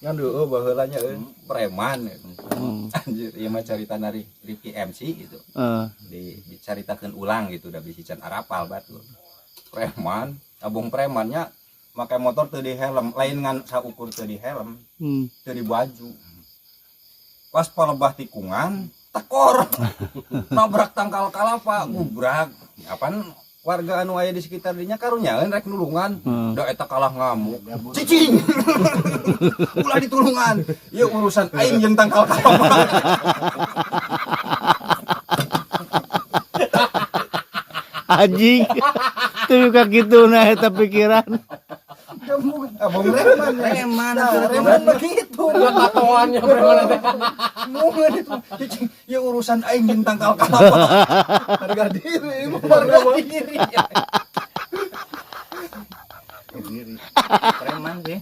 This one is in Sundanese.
Ngan heueuh baheula nya euy, preman gitu. Anjir, ieu mah carita dari Rifki MC gitu. Di dicaritakeun ulang gitu da bisi can arapal batur. Preman, abong premannya make motor teu di helm, lain ngan saukur teu di helm, teu di baju. Pas palebah tikungan, tekor. Nabrak tangkal kalapa, gubrak. Apaan warga anu aya di sekitar dinya karunyaeun rek nulungan. Da eta kalah ngamuk. Cicing. Ulah ditulungan. Ieu urusan aing jeung tangkal kalapa. Anjing. Tuh ka kitu nah eta pikiran. Abang preman, Preman, nah, preman begitu. Tatoannya preman teh. Mungkin itu cicing, ya urusan aing jeung tangkal kalapa. Harga diri, Harga diri. Diri. Preman sih.